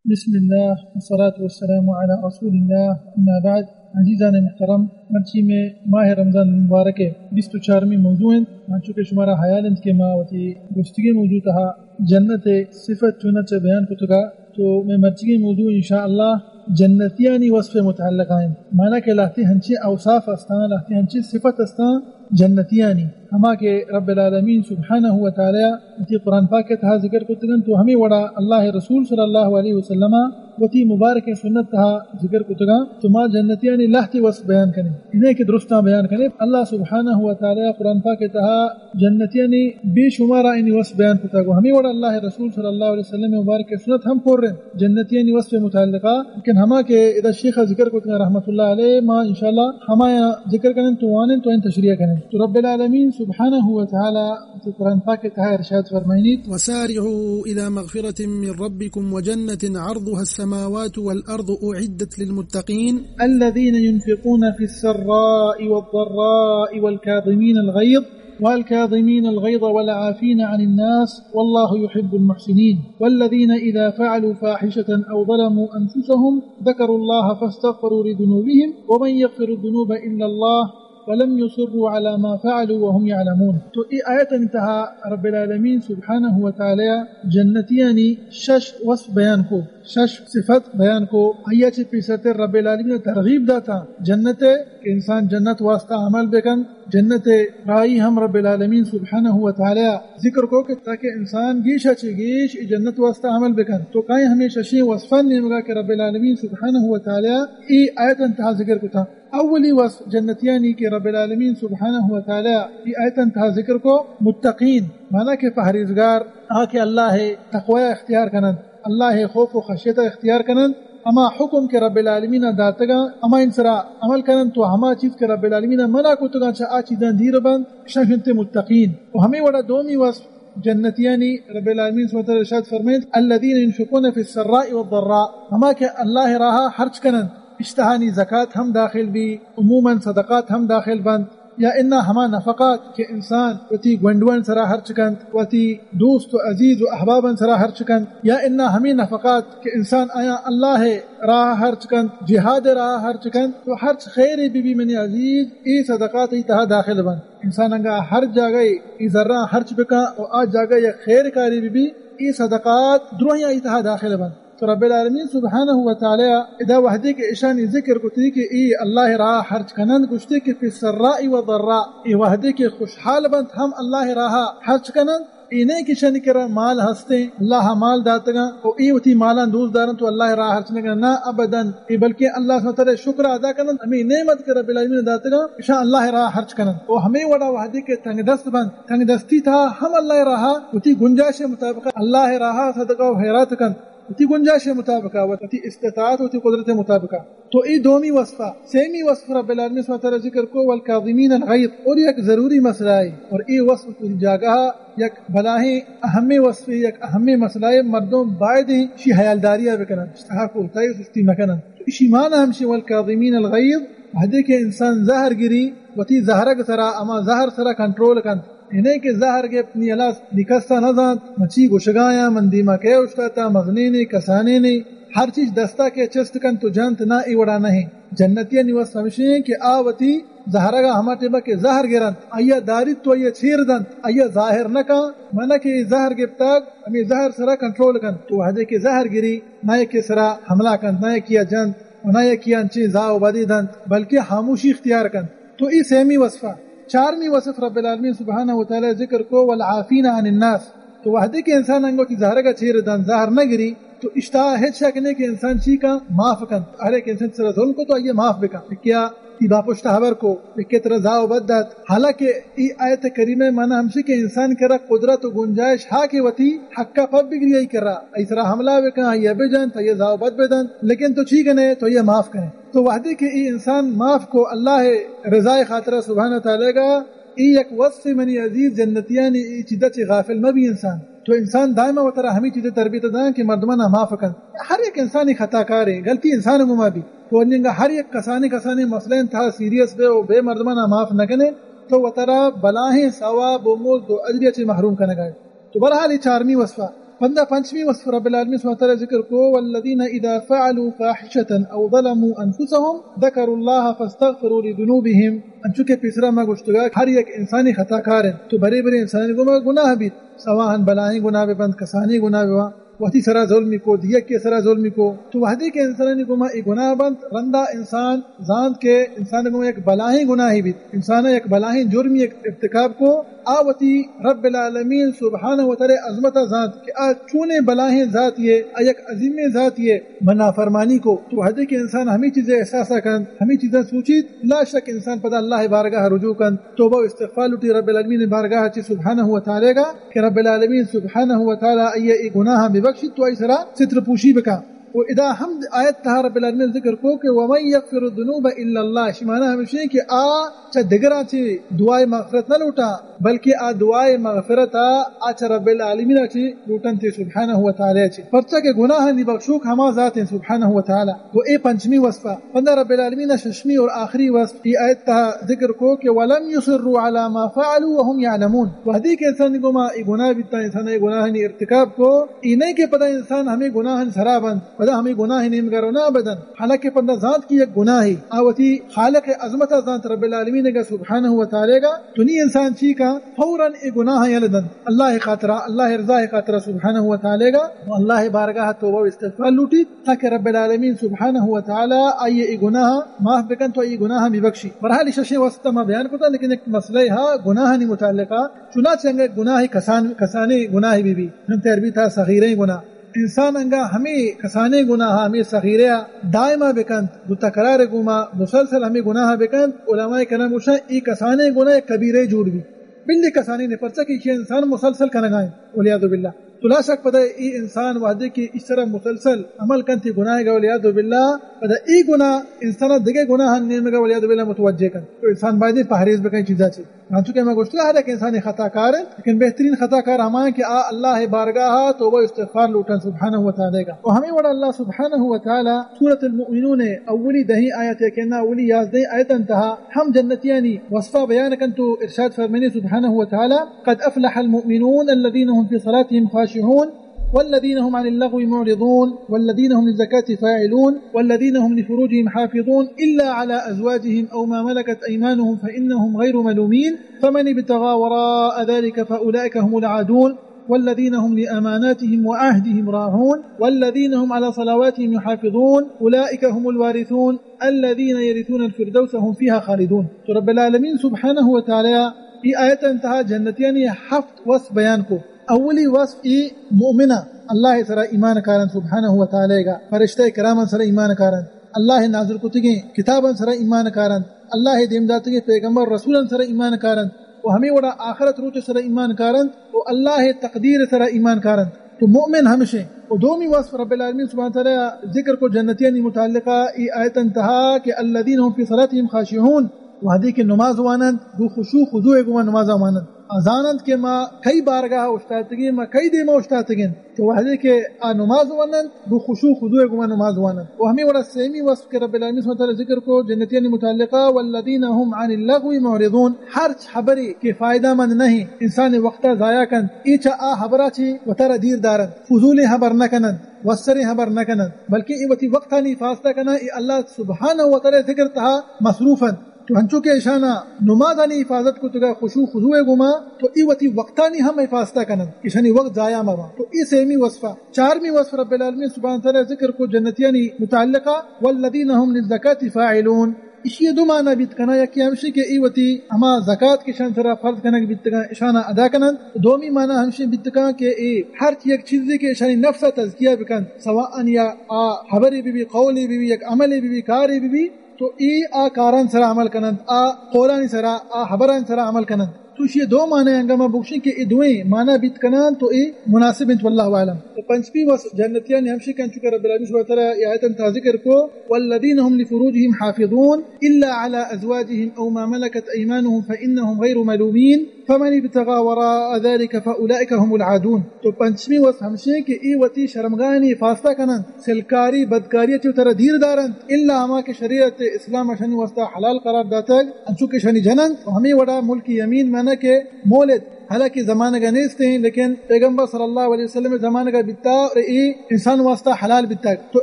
بسم اللہ والصلاة والسلام علی رسول اللہ، اما بعد۔ عزیزان محترم، مرچی میں ماہ رمضان مبارک ہے، بیست و چارمی موضوع ہیں۔ ہنچو کہ شمارا حیال انت کہ ما وتی گوستگی موضوع تہا جنت صفت چونچہ بیان کتگا، تو میں مرچی موضوع انشاءاللہ جنتیانی وصف متعلق ہیں۔ مانا کہ لہتے ہنچے اوصاف استان، لہتے ہنچے صفت استان جنتیانی، ہما کہ رب العالمین سبحانہ و تعالی وتی قرآن پاک ءِ تہا ذکر کتگ انت، تو ہمے وڑا اللہ ءِ رسول صلی اللہ علیہ وسلم ءَ وتی مبارکیں سنت تہا ذکر کتگ انت۔ تو ما جنتیانی لہتے وصف بیان کنیں، انہیں کہ درستاں بیان کنیں۔ اللہ سبحانہ و تعالی قرآن پاک ءِ تہا جنتیانی بے شمارا انی وصف بیان کتگ و ہمے وڑا اللہ ءِ رسول صلی اللہ علیہ وسلم ءِ مبارکیں سنت ہم پر انت جنتیانی وصف متعلقہ، لیکن ہما کہ ادا شیخ ذکر کتگ رحمت اللہ علیہ، ما انشاءاللہ ہمایاں ذکر کنیں تو وانیں تو ان تشریح کنیں۔ تو رب العالمین سبحانہ و تعالی تو قرآن پاک ءِ تہا ارشاد فرمائنیت: وسارعوا إلى مغفرة من ربكم وجنة عرضها السماوات والأرض أعدت للمتقين الذين ينفقون في السراء والضراء والكاظمين الغيظ والكاظمين الغيظ والعافين عن الناس والله يحب المحسنين والذين إذا فعلوا فاحشة أو ظلموا أنفسهم ذكروا الله فاستغفروا لذنوبهم ومن يغفر الذنوب إلا الله ولم يصروا على ما فعلوا وهم يعلمون۔ تو اے آیتانی تہا رب العالمین سبحانہ و تعالی جنتیانی شش وصف بیان کو، شش صفت بیان کو۔ آیا چہ پیسرتر رب العالمین ترغیب داتا جنت ءِ کہ انسان جنت واسطہ عمل بکن۔ جنت ءِ راہی ہم رب العالمین سبحانہ و تعالی ذکر کو کہ تاکہ انسان گیشا چہ گیش اے جنت واسطہ عمل بکن۔ تو کائیں ہمے ششیں وصفان نیمگا کہ رب العالمین سبحانہ و تعالی اے آیتان تہا ذکر کتا۔ اولی وصف جنتیانی کہ رب العالمین سبحانہ و تعالی اے آیتان تہا ذکر کو، متقین، مانا کہ پہریزگار، آ کہ اللہ ءِ تقوی اختیار کننت، اللہ ءِ خوف و خشیت اختیار کننت، ہما حکم کہ رب العالمین داتگاں، ہما ان سرا عمل کننت و ہما چیز کہ رب العالمین منع کتگاں چہ آ چیزاں دیر بنت، شش انت متقین۔ و ہمے وڑا دومی وصف جنتیانی رب العالمین سبحانہ و تعالی ارشاد فرمائنت، الذين ينفقون في السراء والضراء، ہما کہ اللہ ءِ راہا خرچ کننت، اشتہانی زکات ہم داخل بی، عموماً صدقات ہم داخل بنت، یا انا ہما نفقات کہ انسان وتی گونڈوان سرا خرچ کنت، وتی دوست و عزیز و احبابان سرا خرچ کنت، یا انا ہمے نفقات کہ انسان آیاں اللہ ءِ راہا خرچ کنت، جہاد ءِ راہا خرچ کنت، تو ہرچ خیرے بی بی منی عزیز، اے صدقات ای تہا داخل بنت۔ انسان انگا ہر جاگہ ای زراں خرچ بکا و آ جاگہ یک خیر کاری بی بی، اے صدقات دروہی آئی تہا داخل بنت۔ تو رب العالمین سبحانہ و تعالی ادا وہدے کہ اشانی ذکر کتی کہ اے اللہ ءِ راہا خرچ کننت، گوشتی کہ فی السراء و الضراء، اے وہدے کہ خوشحال بنت ہم اللہ ءِ راہا خرچ کننت، اے نہ کہ اشانی کرا مال ہستیں، اللہ ءَ مال داتگاں و اے وتی مالاں دوست دارنت و اللہ ءِ راہا خرچ نہ کننت، نہ ابداً، اے بلکہ اللہ سبحانہ و تعالی شکر ادا کننت، ہمے نعمت کہ رب العالمین داتگاں، اشاں اللہ ءِ راہا خرچ کننت۔ و ہمے وڑا وہدے کہ تنگ دست بنت، تنگ دستی تہا ہم اللہ ءِ راہا وتی گنجائش مطابق اللہ ءِ راہا صدقہ و خیرات کنت۔ وتی گنجائش مطابقا، وتی استطاعت، وتی قدرت مطابقا۔ تو اے دومی وصفا۔ سیمی وصف رب العالمین سبحانہ وتعالی ذکر کو، والکاظمین الغیظ، اور یک ضروری مسئلہ ہے، اور اے وصف وتی جاگہا یک بلاہیں اہمیں وصف ہے، یک اہمیں مسئلہ ہے، مردم باید ہیں شی حیالداریا بکنن، اشتہا کوتاہی و سستی مکنن۔ تو اشی معنی ہمشی والکاظمین الغیظ، وہدے کہ انسان زہر گری، وتی زہرگ سرا، اما زہر سرا کنٹرول کنت، اے نہ کہ زہر گپت نی ہلاس، نی کسا نہ زانت من چی گوشگایاں، من دیما کئے اوشتاتا، مزنینے، کسانینے، ہر چیز دستا کہ چست کنت و جنت، نہ، اے وڑا نہ ہیں۔ جنتیانی وصف ہمشی ہیں کہ آ وتی زہرگا ہما ٹیما کہ زہر گرنت، آئیا داریت تو آئیا چیر دنت، آئیا ظاہر نہ کن، مانا کہ اے زہر گپتگ، ہمے زہر سرا کنٹرول کنت۔ تو وہدے کہ زہر گری، نہ یکے سرا حملہ کنت، نہ یکیا جنت، و نہ یکیا انچیں زاہ و بدی دنت، بلکہ خاموشی اختیار کنت۔ تو اے سیمی وصفا۔ چارمی وصف رب العالمین سبحانہ و تعالی ذکر کو، والعافین عن الناس۔ تو وہدے کہ انسان انگو وتی زہرگا چیر دنت، زہر نہ گری، تو اشتہا ہچ شک نہیں کہ انسان چی کن، معاف کنت۔ ہر یک انسان سرا ظلم کو تو آئیے معاف بکن۔ کیا تی باپشت خبر کو، یکے ترا زاہ و بد دات۔ حالانکہ ای آیت کریمہ مانا ہمشی کہ انسان کرا قدرت و گنجائش ہا کہ وتی حقا پب بگری، ای کرا، ای سرا حملہ بکن، ای بجنت، ای زاہ و بد بدنت، لیکن تو چی کنے؟ تو ای معاف کنے۔ تو وہدے کہ ای انسان معاف کو اللہ رضا خاطرہ سبحانہ و تعالی گا، ای یک وصف منی عزیز جنتیانی ای چیزا چی غافل مبی انسان۔ تو انسان دائما وترا ہمیں چیزیں تربیت داں کہ مردمانا معاف کن۔ ہر یک انسانی خطا کارے، غلطی انسان گما بی۔ تو انگا ہر یک کسانی کسانی مسئلہ انتہا سیریس بے و بے مردمانا معاف نہ کنے، تو وترا بلاہیں ثواب و مزد و اجری چی محروم کنگا ہے۔ تو بہرحال یہ چارمی وصفہ۔ پندا پنچمی وصف رب العالمین سبحانہ وتعالی ذکر کو، والذین اذا فعلوا فاحشة او ظلموا انفسهم ذکروا اللہ فاستغفروا لذنوبهم۔ انچو کہ پیسرا ما گوشتگا، ہر یک انسانی خطا کار انت، تو برے برے انسانی گوما گناہ بیت، سواہن بلاہیں گناہ بہ بنت، کسانیں گناہ بہ بنت، وتی سرا ظلمی کو، دیگے سرا ظلمی کو، تو وہدے کہ انسانانی گوما اے گناہ بنت، رندا انسان زانت کہ انسان گوما یک بلاہیں گناہی بیت، انسان یک بلاہیں جرمی یک ارتکاب کو، آ وتی رب العالمین سبحانہ و تعالی عظمت زانت کہ آ چونیں بلاہیں ذاتی ہے، آ یک عظیمیں ذاتی ہے، من نافرمانی کو۔ تو وہدے کہ انسان ہمیں چیزیں احساسا کنت، ہمیں چیزیں سوچیت، لا شک انسان پدا اللہ بارگاہ رجوع کنت، توبہ و استغفار لوٹی رب العالمین بارگاہ چی سبحانہ و تعالی گا کہ رب العالمین سبحانہ و تعالی آئی اے گناہ ببخشیت تو آئی سرا ستر پوشی بکا۔ و ادا ہم آیت تہا رب العالمین ذکر کو کہ ومن یغفر الذنوب الا اللہ، اشی معنی ہمیشی کہ آ چہ دگراں چی دعائے مغفرت نہ لوٹا، بلکہ آ دعائے مغفرت آ، آ چہ رب العالمین چی لوٹنت سبحانہ و تعالی چی، پرچا کہ گناہانی بخشوک ہما ذات ہیں سبحانہ و تعالی۔ و اے پنچمی وصفہ۔ پدا رب العالمین ششمی اور آخری وصف ای آیت تہا ذکر کو کہ ولم یصروا علی ما فعلوا وهم یعلمون۔ وہدے کہ انسان گوما ای گناہ بیتا، انسان ای گناہانی ارتکاب کو، ای نہیں کہ پدا انسان ہمیں گناہن سرا بند، پدا ہمیں گناہ نیمگا رونا بدن، حالانکہ پدا زانت کی یک گناہی، آ وتی خالق عظمت زانت رب العالمین گا سبحانہ و تعالی گا، تو نی انسان چی کا فوراً ای گناہ یل دنت اللہ خاطرہ، اللہ رضا خاطرہ سبحانہ و تعالی گا، و اللہ بارگاہ توبہ و استغفار لوٹیت۔ تاکہ رب العالمین سبحانہ و تعالی آئی ای گناہ معاف بکنت و ای گناہ ببخشی۔ بہرحال، ای ششیں وصف ما بیان کتا، لیکن یک مسئلہ ہا گناہانی متعلقہ، چنانچہ انگا گناہ کسان، کسانیں گناہ بی بی، ہم تیر بیتا صغیریں گناہ۔ انسان انگا ہمیں کسانیں گناہ، ہمیں صغیرہ دائما بکنت، دو تکرار گوما مسلسل ہمیں گناہ بکنت، علماء کرام گوشن، ای کسانیں گناہ کبیرہ جوڑ بی۔ بلے کسانی نے، پرچا کہ ایشی انسان مسلسل کنگا ہیں، والعیاذ باللہ۔ تو لا شک پدا ای انسان وہدے کہ ایش سرا مسلسل عمل کنت ای گناہ گا، والعیاذ باللہ، پدا ای گناہ انسان دگہ گناہ نیمگا، والعیاذ باللہ، متوجہ کنت۔ تو انسان باید پہریز بکن چیزا چی۔ ہنچو کہ میں گوشتگا، ہر ایک انسان خطا کار ہے، لیکن بہترین خطا کار ہما ہے کہ آ اللہ بارگاہ توبہ استغفار لوٹن سبحانہ و تعالی گا۔ و ہمیں وڑا اللہ سبحانہ و تعالی سورۃ المؤمنون اولی دہیں آیت یا کہ نا اولی یازدہیں آیت انتہا ہم جنتیانی وصفہ بیان کنت و ارشاد فرمائنی سبحانہ و تعالی، قد افلح المؤمنون الذين هم في صلاتهم خاشعون والذين هم عن اللغو معرضون والذين هم للزكاة فاعلون والذين هم لفروجهم حافظون إلا على أزواجهم أو ما ملكت أيمانهم فإنهم غير ملومين فمن ابتغى وراء ذلك فأولئك هم العادون والذين هم لأماناتهم وعهدهم راعون والذين هم على صلواتهم يحافظون أولئك هم الوارثون الذين يرثون الفردوس هم فيها خالدون۔ تو رب العالمین سبحانہ و تعالی ای آیت انتہا جنتیانی ہفت وصف بیان کو۔ اولی وصف ای مؤمنہ، اللہ سرا ایمان کارن سبحانہ و تعالی گا، فرشتہ کرامن سرا ایمان کارن، اللہ نازل کتگیں کتابن سرا ایمان کارن، اللہ دیم داتگیں پیغمبر رسولن سرا ایمان کارن، و ہمیں وڑا آخرت روچ سرا ایمان کارنت و اللہ تقدیر سرا ایمان کارنت۔ تو مؤمن ہمشیں۔ و دومی وصف رب العالمین سبحانہ تعالی ذکر کو جنتیانی متعلقہ ای آیت انتہا کہ الذين هم في صلاتهم خاشعون، وہدے کہ نماز واننت گو خشوع خضوع گوما نماز واننت، آ زاننت کہ ما کئی بارگاہ اشتاتگیں، ما کئی دیما اشتاتگیں۔ تو وہدے کہ آ نماز واننت گو خشوع خضوع گوما نماز واننت۔ و ہمیں وڑا سیمی وصف کہ رب العالمین سبحانہ تعالی ذکر کو جنتیانی متعلقہ، والذين هم عن اللغو معرضون، ہرچ حبرے کہ فائدہ مند نہیں، انسان وقتا ضائع کنت، ای چہ آ حبرا چی وتارا دیر دارنت، فضولیں حبر نہ کننت، وسریں حبر نہ کننت، بلکہ ای وتی وقتانی حفاظتا کنن، ای اللہ سبحانہ و تعالی ذکر تہا مصروف انت۔ تو ہنچو کہ اشانا نمازانی حفاظت کتگا خشوع خضوع گوما، تو ای وتی وقتانی ہم حفاظتا کنن، اشانی وقت ضائع مبا۔ تو ای سیمی وصفہ۔ چارمی وصف رب العالمین سبحانہ تعالی ذکر کو جنتیانی متعلقہ، والذین هم للزکاة فاعلون۔ اشی دو معنی بیت کنا، یکی ہمشی کہ ای وتی ہما زکات کہ شان سرا فرض کنگ بیتگا اشانا ادا کنن۔ دومی معنی ہمشی بیت کنا کہ ای ہر یک چیزی کہ اشانی نفس تزکیہ بکن، سواء یا آ حبری بی بی، قولی بی بی، یک عملی بی بی، کاری بی بی، تو ای آ کاران سرا عمل کننت، آ قولانی سرا، آ حبران سرا عمل کننت۔ تو اشی دو معنی انگا ما بگشیں کہ ای دوئیں معنی بیت کننت تو ای مناسب انت، واللہ اعلم۔ تو پنچمی وصف جنتیانی ہمشی کن چکہ رب العالمین سبحانہ وتعالی ای آیتن تہا ذکر کو، والذین هم لفروجهم حافظون الا علی ازواجهم او ما ملکت ایمانهم فانهم غیر ملومین۔ فمن ابتغى وراء ذلك فأولئك هم العادون۔ تو پنچمی وصف ہمشیں کہ ای وتی شرمگاہانی حفاظتا کننت، سلکاری، بدکاری چی وتارا دیر دارنت، الا ہما کہ شریعت اسلام اشانی واسطہ حلال قرار داتگ، انچو کہ اشانی جننت، و ہمیں وڑا ملک یمین معنی کہ مولد، حالانکہ زمانگا نیستیں، لیکن پیغمبر صلی اللہ علیہ وسلم زمانگا بیتا اور اے انسان واسطہ حلال بیتا۔ تو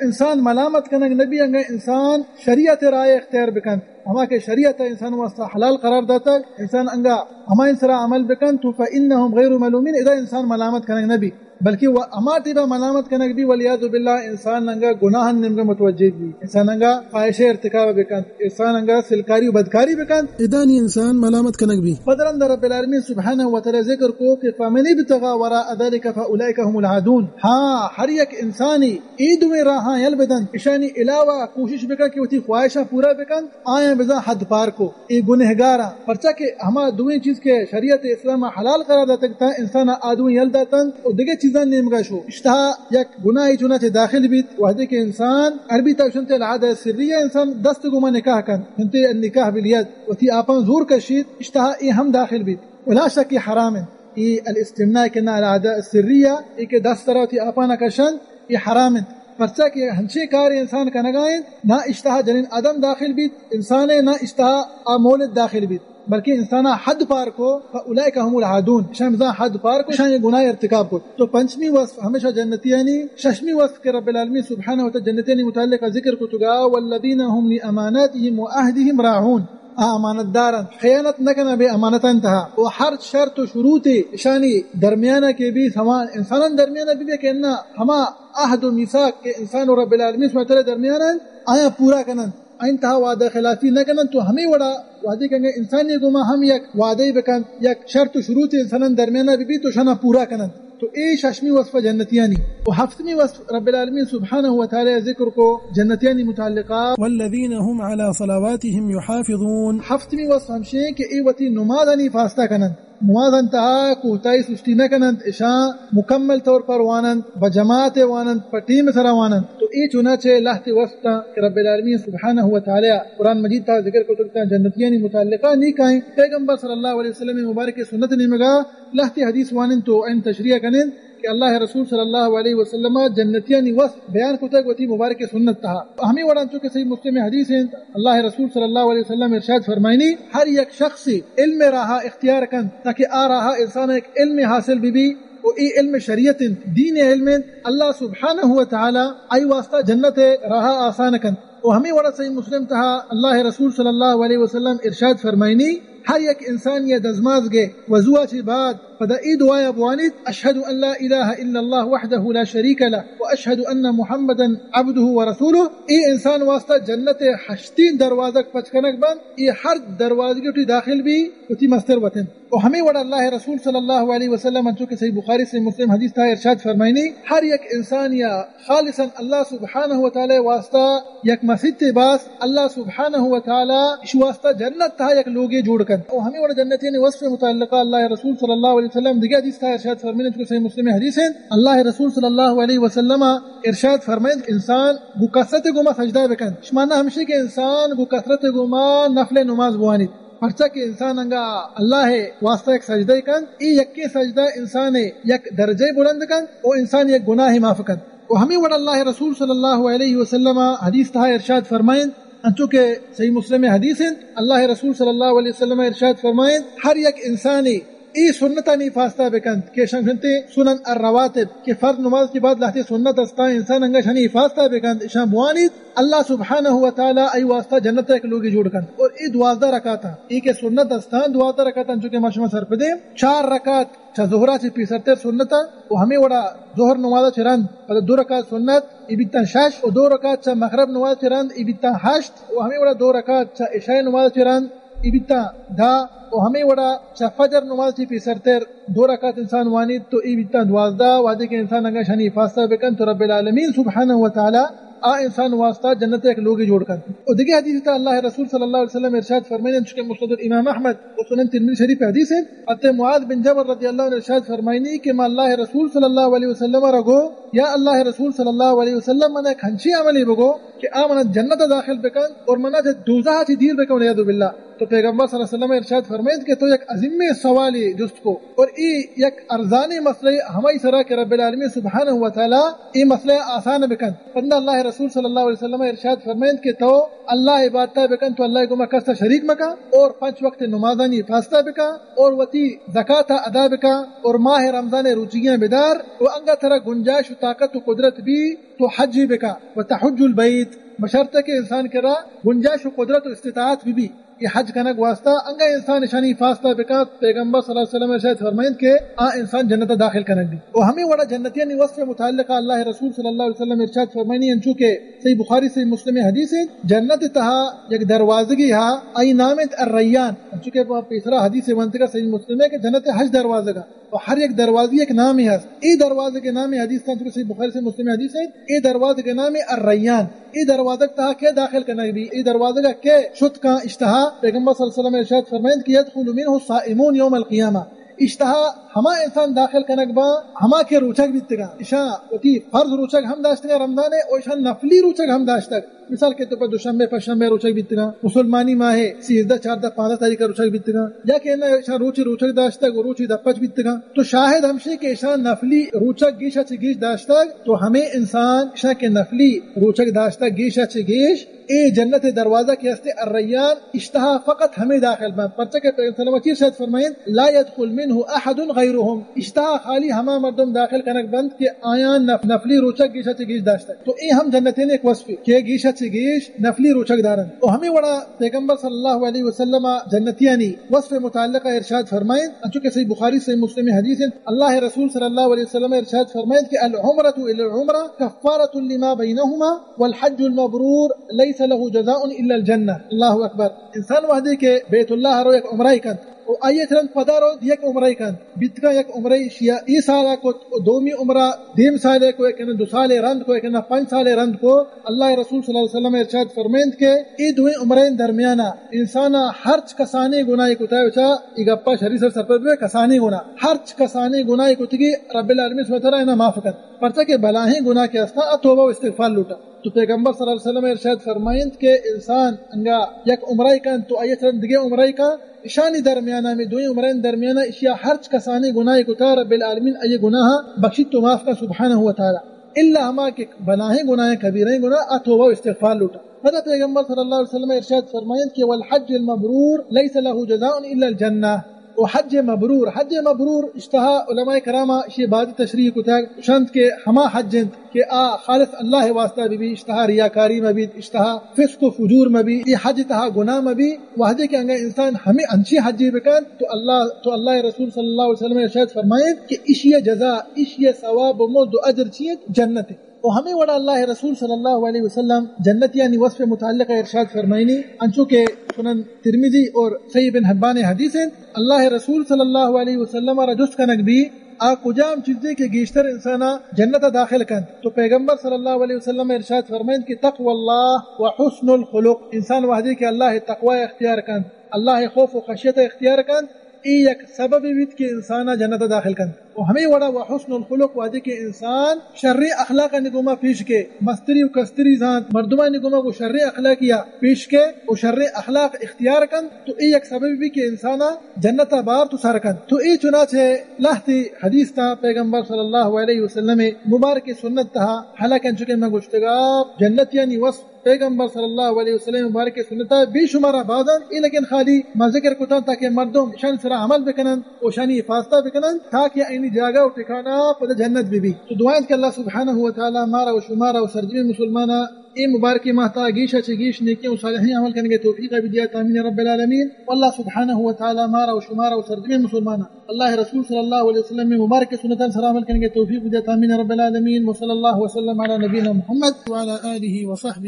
انسان ملامت کنگ نبی انگا انسان شریعت رائے اختیار بکن، ہما کہ شریعت انسان واسطہ حلال قرار داتگ، انسان انگا ہما انسرا عمل بکن تو فإنهم غیر ملومین، ادا انسان ملامت کنگ نبی۔ بلکہ و ہما ٹیبا ملامت کنگ بی، والعیاذ باللہ، انسان انگا گناہ نیمگا متوجہ بی، انسان انگا فاحشہ ارتکاب بکنت، انسان انگا سلکاری و بدکاری بکنت، ادا نی انسان ملامت کنگ بی۔ پدرند رب العالمین سبحانہ و تعالی ذکر کو کہ فمن ابتغى وراء ذلك فأولئك هم العادون۔ ہاں، ہر یک انسانی اے دوئیں راہاں یل بدنت، اشانی علاوہ کوشش بکن کہ وتی خواہشاں پورا بکنت، آیاں بزاں حد پار کو۔ اے گنہگاراں، پرچا کہ ہما دوئیں چیز کہ شریعت اسلام حلال قرار داتگ تاں، انسان آ دوئیں یل داتنت و دگہ چیزاں نیمگا شو۔ اشتہا یک گناہی چنا چہ داخل بیت، وہدے کہ انسان عربی تہا گوشنت العادہ سریہ، انسان دست گوما نکاح کنت، گوشنت النکاح بالید، وتی آپاں زور کشیت، اشتہا اے ہم داخل بیت۔ ولا شک حرام انت۔ اے الاستمناء کہ نا العادہ سریہ، اے کہ دست سرا وتی آپانا کشنت، اے حرام انت۔ پرچا کہ ہنچیں کارے انسان کنگا انت، نا اشتہا جنین آدم داخل بیت، انسان ء نا اشتہا آ مولد داخل بیت، بلکہ انسانا حد پار کو، فاولئک هم العادون، اشاں بزاں حد پار کو، اشاں یہ گناہ ارتکاب کو۔ تو پنچمی وصف ہمیشہ جنتیانی، ششمی وصف کہ رب العالمین سبحانہ و تعالی جنتیانی متعلق ذکر کو تو گا، والذین هم لاماناتهم وعهدهم راعون۔ آ امانت دار انت، خیانت نہ کناں بے امانتاں تہا، و ہر شرط و شروط اشانی درمیانا کہ بی، ہما انسانان درمیانا بی، بی کہ انا ہما عہد و میثاق کہ انسان و رب العالمین سبحانہ و تعالی درمیان انت، آیاں پورا کننت، آئین تہا وعدہ خلافی نہ کننت۔ تو ہمے وڑا وہدے کہ انگا انسانی گوما ہم یک وعدہ بکنت، یک شرط و شروط انسانان درمیانا بی، بی تو شنا پورا کننت۔ تو اے ششمی وصف جنتیانی۔ و ہفتمی وصف رب العالمین سبحانہ و تعالی ذکر کو جنتیانی متعلقہ، والذین هم علی صلواتهم یحافظون۔ ہفتمی وصف ہمشیں کہ اے وتی نمازانی حفاظتا کننت، نمازان تہا کوتاہی سستی نہ کننت، اشاں مکمل طور پر واننت، بجماعت واننت، پہ ٹیم سرا واننت۔ تو اے چنانچہ لہتے وصف تاں کہ رب العالمین سبحانہ و تعالی قرآن مجید تہا ذکر کو تاں جنتیانی متعلقہ نیکائیں۔ پیغمبر صلی اللہ علیہ وسلم مبارک سنت نیمگا لہتے حدیث واننت و این تشریح کننت کہ اللہ رسول صلی اللہ علیہ وسلم جنتیانی وصف بیان کتگ وتی مبارک سنت تہا۔ ہمیں وڑا انچو کہ صحیح مسلم حدیث انت، اللہ رسول صلی اللہ علیہ وسلم ارشاد فرمائنی، ہر یک شخص علم راہا اختیار کنت تاکہ آ راہا انسان ایک علم حاصل بی بی، و اے علم شریعت انت، دین علم انت، اللہ سبحانہ و تعالی آئی واسطہ جنت راہا آسان کنت۔ و ہمیں وڑا صحیح مسلم تہا اللہ رسول صلی اللہ علیہ وسلم ارشاد فرمائنی، ہر یک انسان یا دزماز گے وضوء چی بعد پدا ای دعایا بوانیت، اشہد ان لا الہ الا اللہ وحدہ لا شریک لہ و اشہد ان محمدا عبدہ و رسولہ۔ اے انسان واسطہ جنت ہشتین دروازگ پچ کنگ بنت، اے ہر دروازگی ٹی داخل بی وتی مستر وطن۔ و ہمیں وڑا اللہ رسول صلی اللہ علیہ وسلم انچو کہ صحیح بخاری صحیح مسلم حدیث تہا ارشاد فرمائنی، ہر یک انسان یا خالصاً اللہ سبحانہ و تعالی واسطہ یک مسیتے باس، اللہ سبحانہ و تعالی اش واسطہ جنت تہا یک لوگے جوڑ کنت۔ و ہمیں وڑا جنتیانی وصف متعلقہ اللہ رسول صلی اللہ علیہ وسلم دگہ حدیث تہا ارشاد فرمائنی، چونکہ صحیح مسلم حدیث انت، اللہ رسول صلی اللہ علیہ وسلم ارشاد فرمائنت، انسان گو کثرت گوما سجدہ بکنت، اشمانا ہمشی کہ انسان گو کثرت گوما نفل نماز بوانیت۔ پرچا کہ انسان انگا اللہ واسطہ یک سجدہ کنت، ای یکیں سجدہ انسان یک درجہ بلند کنت و انسان یک گناہ معاف کنت۔ و ہمیں وڑ اللہ رسول صلی اللہ علیہ وسلم حدیث تہا ارشاد فرمائنت، انچو کہ صحیح مسلم حدیث انت، اللہ رسول صلی اللہ علیہ وسلم ارشاد فرمائنت، ہر یک انسانے اے سنتانی حفاظتا بکنت کہ شنگ سنتے سنن الرواتب کہ فرض نماز کے بعد لہتے سنت استان انسان انگا شانی حفاظتا بکنت، اشان بوانیت، اللہ سبحانہ و تعالی ای واسطہ جنت ایک لوگی جوڑ کنت۔ اور اے دوازدہ رکعتاں، اے کہ سنت استان دوازدہ رکعتاں، چونکہ ما شما سرپدیں، چار رکعت چہ ظہرا چہ پیسرتر سنت ء، و ہمے وڑا ظہر نماز ء چہ رند پدا دو رکعت سنت، ای بیتاں شش، و دو رکعت چہ مغرب نماز ء چہ رند ای بیتاں ہشت، و ہمے وڑا دو رکعت چہ عشاء نماز ء چہ رند ای بیتاں دہ، و ہمے وڑا چہ فجر نماز ء چہ پیسرتر دو رکعت انسان وانیت تو ای بیتاں دوازدہ۔ وہدے کہ انسان اگاں شانی حفاظت بکن تو رب العالمین سبحانہ و تعالی آ انسان واسطہ جنت ء یک لوگے جوڑ کنت۔ و دگہ حدیث تہا اللہ رسول صلی اللہ علیہ وسلم ارشاد فرمائنت، چونکہ مسند امام احمد و سنن ترمذی شریف حدیث انت، حضرت معاذ بن جبل رضی اللہ عنہ ارشاد فرمائنی کہ ما اللہ رسول صلی اللہ علیہ وسلم را گو، یا اللہ رسول صلی اللہ علیہ وسلم، من یک ہنچی عملی بگو کہ آ منا جنت ءَ داخل بکنت اور منا چہ دوزہ ءَ چہ دیر بکنت، والعیاذ باللہ۔ تو پیغمبر صلی اللہ علیہ وسلم ارشاد فرمائیت کہ تو یک عظیمیں سوالے جست کو، اور ای یک ارزانیں مسئلہ ہمائی سرا کہ رب العالمین سبحانہ و تعالی ای مسئلہ آسان بکنت۔ پدا اللہ رسول صلی اللہ علیہ وسلم ارشاد فرمائیت کہ تو اللہ عبادت بکن، تو اللہ گما کس شریک مکن، اور پنچ وقت نمازانی حفاظت بکن، اور وتی زکات ادا بکن، اور ماہ رمضان روچیاں بدار، و انگا ترا گنجائش و طاقت و قدرت بی تو حج بکن، و تحج البیت، بشرط کہ انسان کرا گنجائش و قدرت و استطاعت بی بی۔ یہ حج کنگ واسطہ انگا انسان اشانی حفاظت بکن، پیغمبر صلی اللہ علیہ وسلم ارشاد فرمائیت کہ آ انسان جنت داخل کنگ بی۔ و ہمیں وڑا جنتیانی وصف متعلقہ اللہ رسول صلی اللہ علیہ وسلم ارشاد فرمائنی، انچو کہ صحیح بخاری صحیح مسلم حدیث ہے، جنت تہا یک دروازگی ہا، آئی نام انت الریان، انچو کہ پیسرا حدیث ونتگا صحیح مسلم ہے کہ جنت ہشت دروازگا و ہر یک دروازی یک نامی ہست۔ اے دروازگ نام حدیث تاں، چونکہ صحیح بخاری صحیح مسلم حدیث ہے، اے دروازگ نام الریان۔ اے دروازگ تہا کے داخل کنگ بی؟ اے دروازگ کے شت کاں اشتہا؟ پیغمبر صلی اللہ علیہ وسلم ارشاد فرمائیت کہ یدخل منه الصائمون یوم القیامہ۔ اشتہا ہما انسان داخل کنگ با، ہما کہ روچگ بیتگاں، اشاں وتی فرض روچگ ہم داشتگاں رمضان ہے، و اشاں نفلی روچگ ہم داشتگ۔ مثال کہ تو پہ دوشنبے، پنچ شنبے روچگ بیتگاں، مسلمانی ماہ سیزدہ، چاردہ، پانزدہ تاریخ روچگ بیتگاں، یا کہ نہ، اشاں روچی روچگ داشتگ و روچی دپچ بیتگاں۔ تو شاہد ہمشی کہ اشاں نفلی روچگ گیشا چہ گیش داشتگ، تو ہمیں انسان اشاں کہ نفلی روچگ داشتگ گیشا چہ گیش، اے جنت دروازہ کہ ہستے الریان، اشتہا فقط ہمیں داخل بنت، پرچہ کہ پیغمبر صلی اللہ علیہ وسلم چیر شاید فرمائیں، لا يدخل منه احد غيرهم، اشتہا خالی ہما مردم داخل کنگ بنت کہ آیاں نف-، نفلی روچگ گیشا چہ گیش داشتگ۔ تو اے ہم جنتین ایک وصفی کہ گیشا چہ گیش نفلی روچگ دارن۔ و ہمیں وڑا پیغمبر صلی اللہ علیہ وسلم جنتیانی وصف متعلقہ ارشاد فرمائیں، انچو کہ صحیح بخاری صحیح مسلم حدیث ہیں، اللہ رسول صلی اللہ علیہ وسلم ارشاد فرمائیں کہ العمرة الى العمرة كفارة لما بينهما والحج المبرور ليس له جزاء الا الجنة۔ اللہ اکبر۔ انسان وہدے کہ بیت اللہ رو یک عمرہ کنت، و آئی چہ رند پدا رو یک عمرہ کنت، بیتگاں یک عمرہ شیا اے سالا کت، و دومی عمرہ دیم سالے کو، یک دو سالے رند کو، یک پنچ سالے رند کو، اللہ رسول صلی اللہ علیہ وسلم ارشاد فرمائیں کہ اے دوئیں عمرین درمیانا انسانا ہرچ کسانیں گناہی کتا، بچا ای گپا شری سر سرپد بے، کسانیں گناہ، ہرچ کسانیں گناہی کتگی رب العالمین سبحانہ وتعالی انہاں معاف کن، پرچہ کہ بلاہیں گناہ کہ استا آ توبہ و استغفار لوٹا۔ تو پیغمبر صلی اللہ علیہ وسلم ارشاد فرمائیں کہ انسان انگا یک عمرہ کن تو آئی چہ رند دگہ عمرہ کن، اشانی درمیانا، ہمیں دوئیں عمرین درمیانا اشیا ہرچ کسانیں گناہی کتا رب العالمین آئی گناہ بخشیت و معاف کن سبحانہ و تعالی۔ الا ہما کہ بلاہیں گناہ، کبیرہیں گناہ، آ توبہ و استغفار لوٹا۔ پدا پیغمبر صلی اللہ علیہ وسلم ارشاد فرمائیں کہ والحج المبرور ليس له جزاء الا الجنة۔ و حج مبرور، حج مبرور اشتہا علماء کراما اشی بعضی تشریح کتگ، شنت کہ ہما حج انت کہ آ خالص اللہ واسطہ بی بی، اشتہا ریاکاری مبیت، اشتہا فسق و فجور مبی، اے حج تہا گناہ مبی۔ وہدے کہ انگا انسان ہمیں انچیں حجے بکن تو اللہ، تو اللہ رسول صلی اللہ علیہ وسلم ارشاد فرمائیں کہ اشی جزا، اشی ثواب و مزد و اجر چی انت؟ جنت انت۔ و ہمیں وڑا اللہ رسول صلی اللہ علیہ وسلم جنتیانی وصف متعلق ارشاد فرمائنی، انچو کہ سنن ترمذی اور صحیح ابن حبان حدیث انت، اللہ رسول صلی اللہ علیہ وسلم را جست کنگ بی، آ کجام چیزے کہ گیشتر انسانا جنت داخل کنت؟ تو پیغمبر صلی اللہ علیہ وسلم ارشاد فرمائنت کہ تقوى الله وحسن الخلق، انسان وہدے کہ اللہ تقوی اختیار کنت، اللہ خوف و خشیت اختیار کنت، اے یک سبب بیت کہ انسانا جنت داخل کنت۔ و ہمیں وڑا وحسن الخلق، وہدے کہ انسان شریں اخلاقانی گوما پیش کے، مستری و کستری زانت، مردمانی گوما گو شریں اخلاقیا پیش کے و شریں اخلاق اختیار کنت، تو اے یک سبب بی کہ انسانا جنتا بارت و سر کنت۔ تو اے چنانچہ لہتے حدیث تا پیغمبر صلی اللہ علیہ وسلم مبارک سنت تہا، حالانکہ انچو کہ من گوشتگا جنتیانی وصف پیغمبر صلی اللہ علیہ وسلم مبارک سنتا بے شمارا باز انت، اے لیکن خالی ما ذکر کتاں تاکہ مردم اشانی سرا عمل بکننت و اشانی حفاظتا بکننت، تاکہ اینی جاگہ و ٹھکانہ پد جنت بی بی۔ تو دعا انت کہ اللہ سبحانہ و تعالی مارا و شمارا و سرجمیں مسلمانا اے مبارکیں ماہ تا گیشا چہ گیش نیکیں و صالحیں عمل کنگے توفیقا بدیات، آمین رب العالمین۔ واللہ سبحانہ و تعالی مارا و شمارا و سرجمیں مسلمانا اللہ رسول صلی اللہ علیہ وسلم مبارک سنتان سرا عمل کنگے توفیق بدیات، آمین رب العالمین۔ وصلی اللہ وسلم علی نبینا محمد وعلی آلہ وصحبہ۔